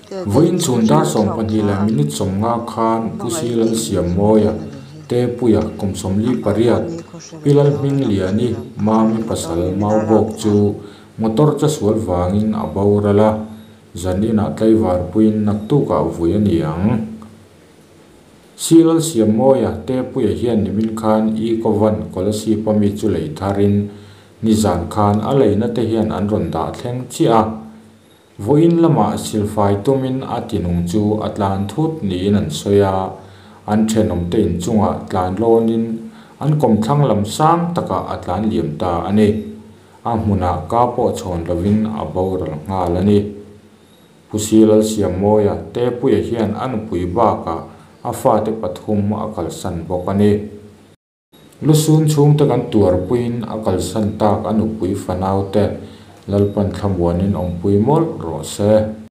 Vawiin chhun dar 12 leh minute 50 khan Pu Si Lalsiammawia, Tepuia, kum 48, Pi Lalhmingliani, Mami pasal Maubawk chu motor chesual vangin a boral a, zaninah tlaivar puiin naktukah vui a ni ang. Si Lalsiammawia, Tepuia hian nimin khan Eco Van Kolasib a mi chu lei tharin nizan khan a leina te hian an rawn dah thleng chiah a. Vawiin lamah silfai tumin a tinung chu a tlan thut niin an sawi a, an thenawmte inchungah tlan lawnin an kawmthlang lam sang takah a tlan liam ta a ni. A hmunah ka pawh chhawn lovin a boral nghal a ni. Pu Si Lalsiammawia, Tepuia hian a nupui bakah a fate pathum a kalsan bawk a ni. Lusun chhungte kan tuarpuiin a kalsan tak a nupui fanaute Lalpan thlamuanin awmpui mawlh rawh se.